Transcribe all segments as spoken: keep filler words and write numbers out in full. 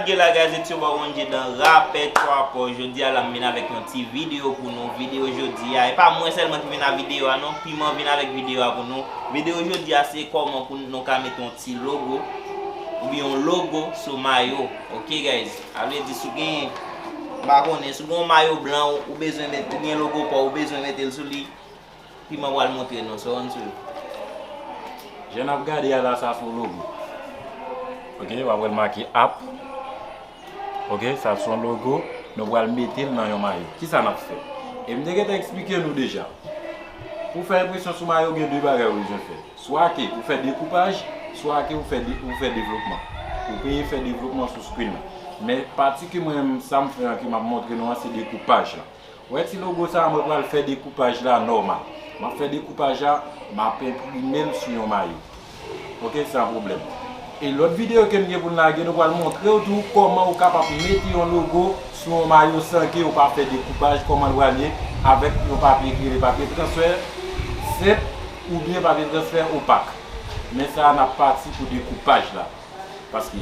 Ok la guys, it's your boy One J dan Rapè Twa Pò. Jodi a la m vin avèk yon ti videyo pou nou. Videyo jodi a, e pa mwen sèlman ki vin ak videyo a non, Piman vin avèk videyo a pou nou. Videyo jodi a se kòman pou nou ka mete yon ti logo oubyen yon logo sou mayo. Ok guys, sa vle di si w gen, m pa konnen, si w gen yon mayo blan ou, ou bezwen met, ou gen logo pa w, ou bezwen mete l sou li, Piman pral montre nou, so ann swiv. Jan n ap gade a la, sa se yon logo. Ok, w ap wè l make app. Ok, sa se yon logo, nou pral mete l nan yon mayo. Kisa n ap fè? E m te gentan eksplike nou deja. Pou fè enpresyon sou mayo, gen de bagay ou bezwen fè. Swa ke ou fè dekoupaj, swa ke ou fè de-, ou fè devlopman. Ou peye fè devlopman sou screen nan. Men pati ke mwen menm, sa m fè an, ke m ap montre nou an, se dekoupaj la. Wè ti logo sa a, mwen pral fè dekoupaj la nòmal. M ap fè dekoupaj la, m ap enprime l sou yon mayo. Ok, san pwoblèm. E lòt videyo ke m gen pou n lage, nou pral montre w tou kòman ou kapab mete yon logo sou yon mayo san ke ou pa fè dekoupaj, kòman l pral ye avèk yon papye ki rele papye transfè senp oubyen papye transfè opak. Men sa a, n ap pati pou dekoupaj la. Paske,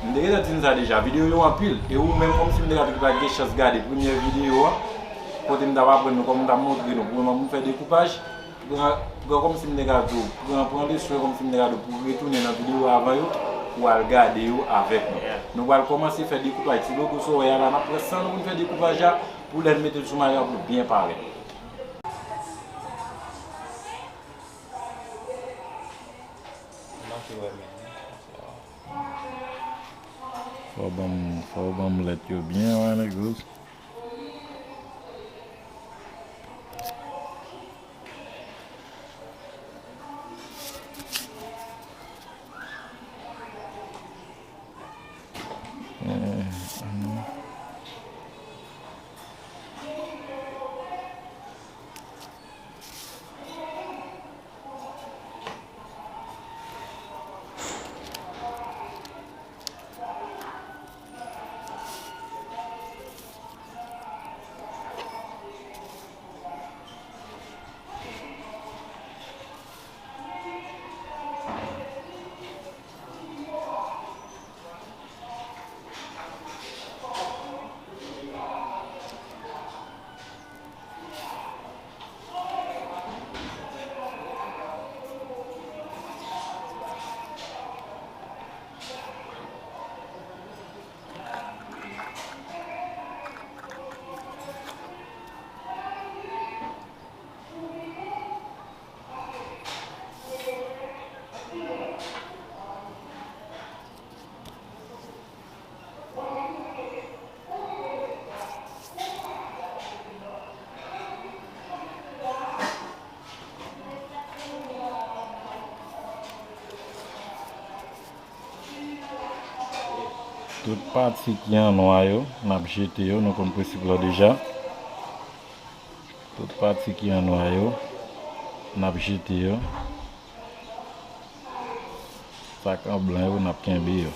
m te gentan di n sa deja, videyo yo anpil. E ou menm, kòmsi m te ka t pa t gen chans gade premyè videyo an, kote m t ap aprann nou kòman m t ap montre nou kòman pou m fè dekoupaj, pran, pran kòmsi m te ka di w, pran, pran leson yo kòmsi m te ka di w pou retounen nan videyo avan yo, pou al gade yo avèk nou. Yeah. Nou pral kòmanse fè dekoupaj. Ti logo sa w wè a la, n ap pran san nou pou n fè dekoupaj la, pou lè n mete l sou mayo a pou l byen parèt. Fò w ban m, fò w ban m lèt yo byen, ouais, nègos. Tout pati ki an nwa yo, n ap jete yo, nou konn prensip la deja. Tout pati ki an nwa yo, n ap jete yo. Sa k an blan yo, n ap kenbe yo.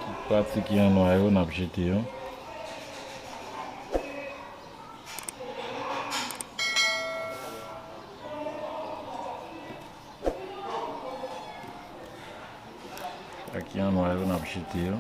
Tout pati ki an nwa yo, n ap jete yo. Sa ki an nwa yo, n ap jete yo.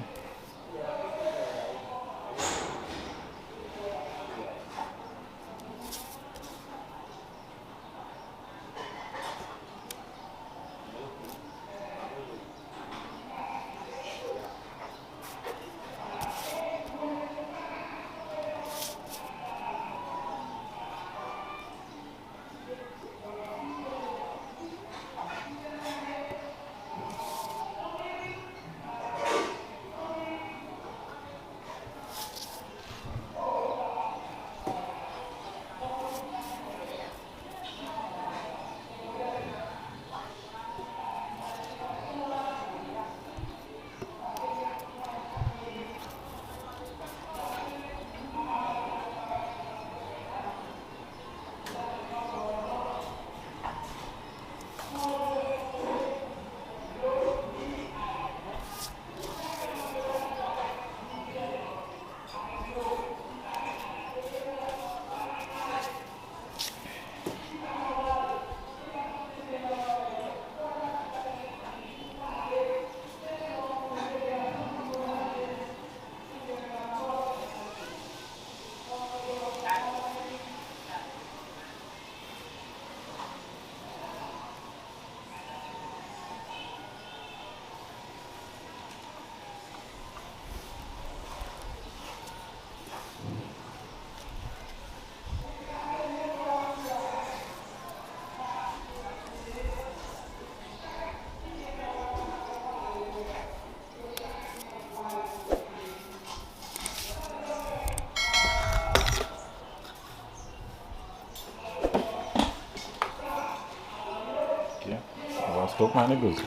My niggas.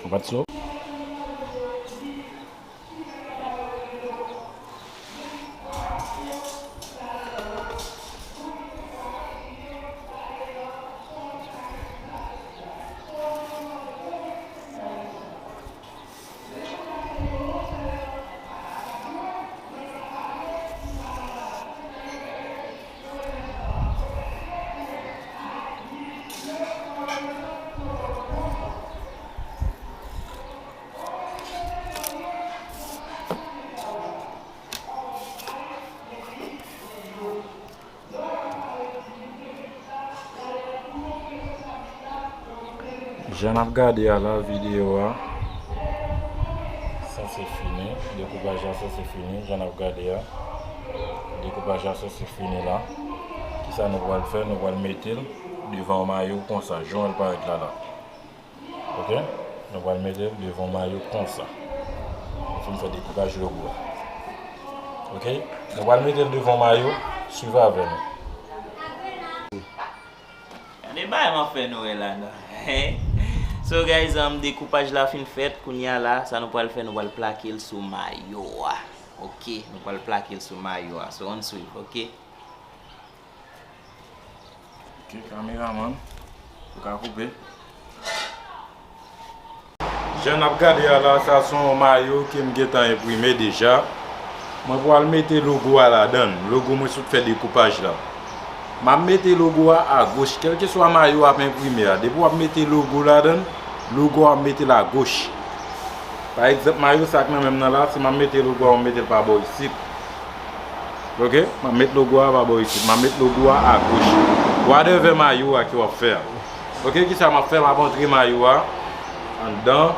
What's up? Jan n ap gade a la, videyo a sanse fini, dekoupaj la sanse fini, jan n ap gade a, dekoupaj la sanse fini la. Kisa nou pral fè? Nou pral mete l devan mayo konsa, jan l parèt la la. Ok? Nou pral mete l devan mayo konsa. Nou fin fè dekoupaj logo a. Ok? Nou pral mete l devan mayo, swiv avè nou. Gade bagay m ap fè nou wè la non. So guys, um, dekoupaj la fin fèt, kounye a la, sa nou pral fè, nou pral plake l sou mayo a. Ok, nou pral plake l sou mayo a. So, ann swiv, ok? Ok, kameramann, ou ka koupe. Jan n ap gade a la, sa se yon mayo ke m gentan enprime deja. Mwen pral mete logo a ladan l. Logo mwen sot fè dekoupaj la. M ap mete logo a agoch. Kèlkeswa mayo w ap enprime a, depi w ap mete logo ladan l, logo a w ap mete l agoch. Pa egzanp, mayo sa k nan men m nan la, si m ap mete logo a, m ap mete l pa bò isit. Ok? M ap met logo a pa bò isit. M ap met logo a agoch. Whatever mayo a ke w ap fè a. Ok, kisa m ap fè? M ap antre mayo a anndan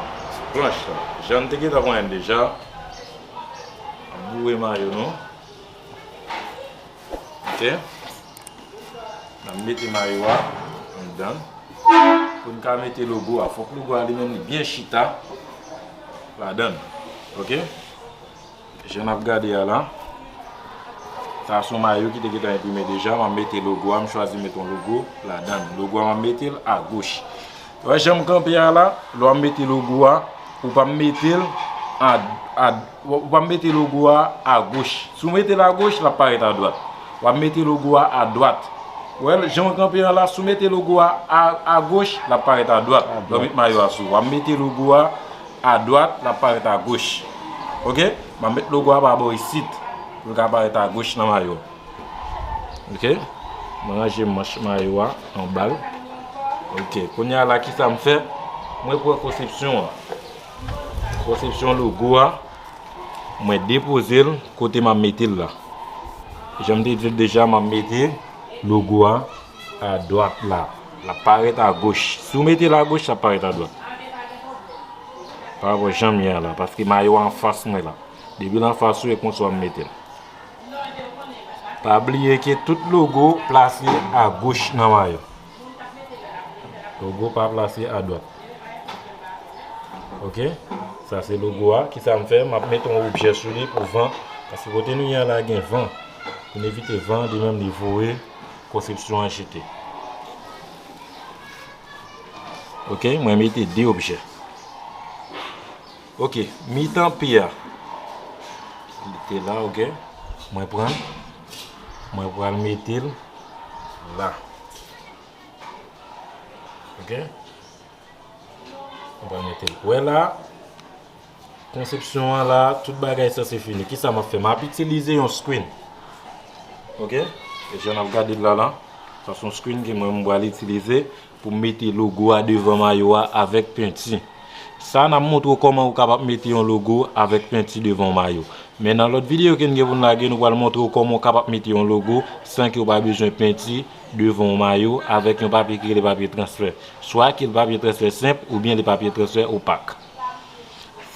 planch la. Jan n te gentan konnen l deja. M ap boure mayo nou. Ok? N ap mete mayo a anndan. Pou n ka mete logo a, fòk logo a li menm li byen chita ladan l. Ok? Jan n ap gade a la, sa se yon mayo ki te gentan enprime deja. M ap mete logo a, m chwazi mete yon logo ladan l. Logo a, m ap mete l agoch. Wè jan m kanpe a la, lè w ap mete logo a, ou p ap mete l a, a, ou p ap mete logo a agoch. Si w mete l agoch, l ap parèt adwat. W ap mete logo a adwat. Wè jan w kanpe a la, si w mete logo a a, agoch, l ap parèt adwat. Lè w met mayo a sou, w ap mete logo a adwat, l ap parèt agoch. Ok? M ap met logo a pa bò isit, pou l ka parèt agoch nan mayo. Ok? Mwen ranje manch mayo a anba l. Ok, kounye a la, kisa m fè? Mwen pran konsepsyon an. Konsepsyon logo a, mwen depoze l kote m ap mete l la. Jan m te di l deja, m ap mete logo a adwat la. L ap parèt agoch. Si w mete l agoch, l ap parèt adwat. Pa rapò jan m ye a la, paske mayo a anfas mwen la. Depi l anfas ou, e konsa w ap mete l. Pa bliye ke tout logo plase agoch nan mayo. Logo pa plase adwat. Ok? Sa se logo a. Kisa m fè? M ap mete yon objè sou li pou van. Paske kote nou ye a la gen van. Pou n evite van, li menm li voye konsepsyon an jete. Ok? Mwen mete de objè. Ok, mitan pye a. Li te la, ok. Mwen pran l. Mwen pral mete l la. Ok. Mwen pral mete l. Wè la, konsepsyon an la, tout bagay sanse fini. Kisa m ap fè? M ap itilize yon screen. Ok. E jan n ap gade l la, la, sa se yon screen ke mwen, mwen pral itilize pou m mete logo a devan mayo a avèk penti. Sa n ap montre w kòman ou kapab mete yon logo avèk penti devan yon mayo. Men nan lòt videyo ke n gen pou n lage, nou pral montre w kòman ou kapab mete yon logo san ke w pa bezwen penti devan yon mayo avèk yon papye ki rele papye transfè. Swa ki l papye transfè senp oubyen li papye transfè opak.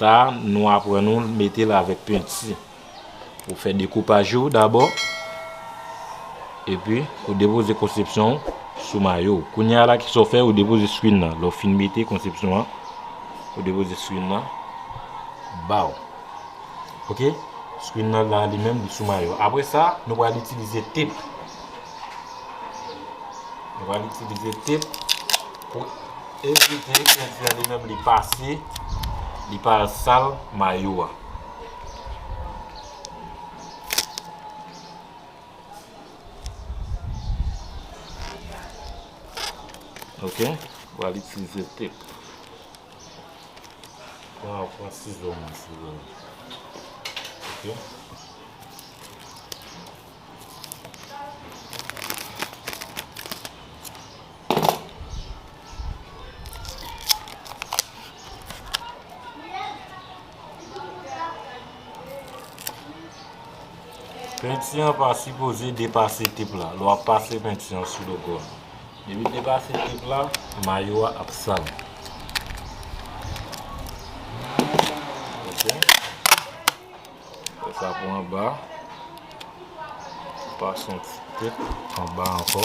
Sa, nou aprann ou mete l avèk penti. Ou fè dekoupaj ou dabò. Epi, ou depoze konsepsyon ou sou mayo w. Kounye a la, kisa w fè? Ou depoze screen nan. Lè w fin mete konsepsyon an, ou depoze screen nan ba w. Ok? Screen nan la, li menm, li sou mayo. Apre sa, nou pral itilize tep. Nou pral itilize tep pou evite penti an li menm li pase, li pa al sal mayo a. Ok, w al itilize tep. Pran, pran sizo mwen, sizo mwen. Ok. Penti an pa sipoze depase tep la. Lè w ap pase penti an sou logo a. Depi l depase tep la, mayo a ap sal. Ok. Fè sa pou anba. Pase yon ti tep anba ankò.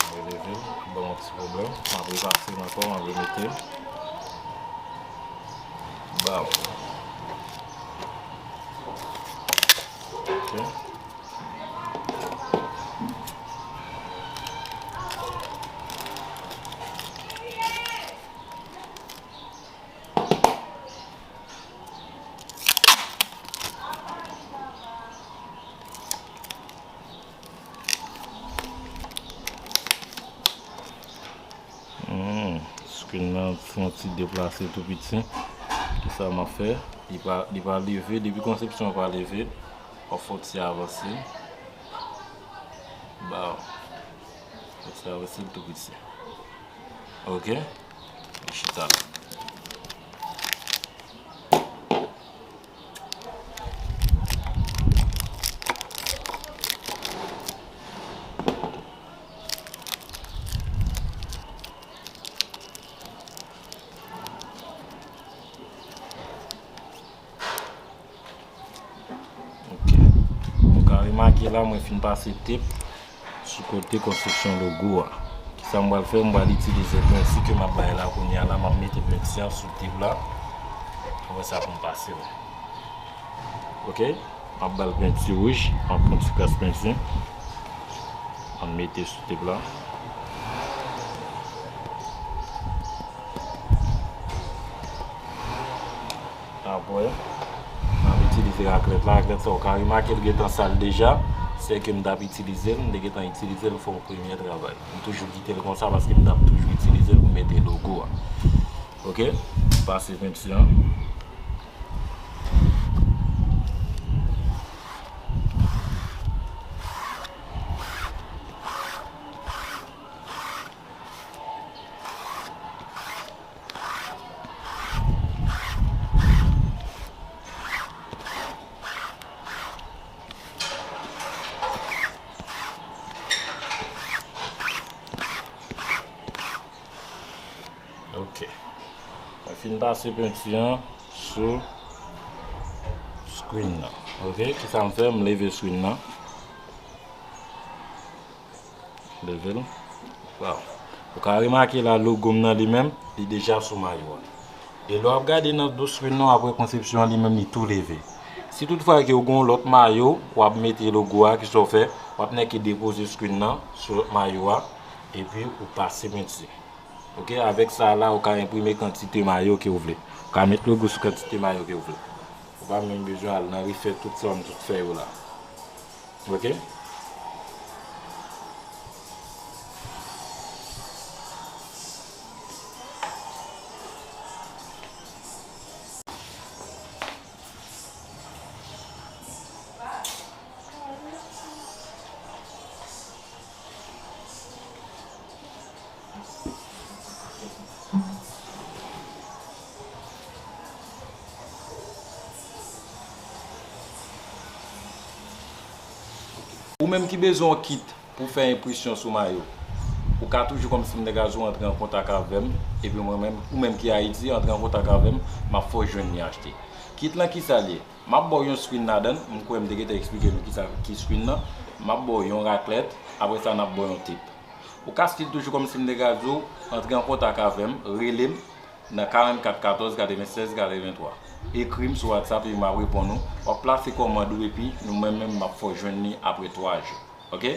Mwen releve l, ban yon ti pwoblèm. Mwen ap repase l ankò, mwen ap remete l. Baw. Ok. Hmm, screen nan fè yon ti deplase tou piti. Kisa m ap fè? Li pa, li pa leve. Depi konsepsyon an pa leve, w ap fè yon ti avanse. Baw. Fè yon ti avanse l tou piti. Ok? Li chita la. Ok. Ou ka remake la, mwen fin pase tep sou kote konstriksyon logo a. Kisa m pral fè? M pral itilize penti ke m ap bay la kounye a la, m ap mete penti an sou tep la. Apre sa pou m pase l. Ok? M ap ba l penti wouj, m ap pran ti kras penti. M ap mete sou tep la. Apre, m ap itilize raklèt la. Raklèt sa, ou ka remake l gentan sal deja. Sèke m t ap itilize l, m te gentan itilize l fè yon premye travay. M toujou kite l konsa paske m t ap toujou itilize l pou mete logo a. Ok? Pase penti an. Ok. Mwen fin pase penti an sou screen nan. Ok, kisa m fè? M leve screen nan. Leve l. Waw. Ou ka remake la, logo m nan li menm, li deja sou mayo a. E lè w ap gade nan do screen nan, w ap wè konsepsyon an li menm, li tou leve. Si toutfwa ke w gen yon lòt mayo, w ap mete logo a, kisa w fè? W ap nèke depoze screen nan sou lòt mayo a, epi ou pase penti. Ok, avèk sa la, ou ka enprime kantite mayo ke w vle. Ou ka met logo sou kantite mayo ke w vle. Ou pa menm bezwen al nan refè tout sa m tout fè yo la. Ok? Ou menm ki bezwen yon kit pou fè enpresyon sou mayo, ou ka toujou kòmsi m nèg a di w antre an kontak avè m, epi mwen menm, ou menm ki Ayiti, antre an kontak avè m, m ap fè w jwenn li achte. Kit lan kisa l ye? M ap ba w yon screen ladan l, m kwè m te gentan eksplike nou kisa ki screen nan. M ap ba w yon raklèt, apre sa n ap ba w yon tep. Ou ka still toujou kòmsi m te ka di w, antre an kontak avè m, rele m nan karannkat katòz katrevennsèz katrevenntwa. Ekri m sou WhatsApp epi m ap reponn ou. W ap plase kòmand ou epi nou mwen menm m ap fè w jwenn li apre twa jou. Ok?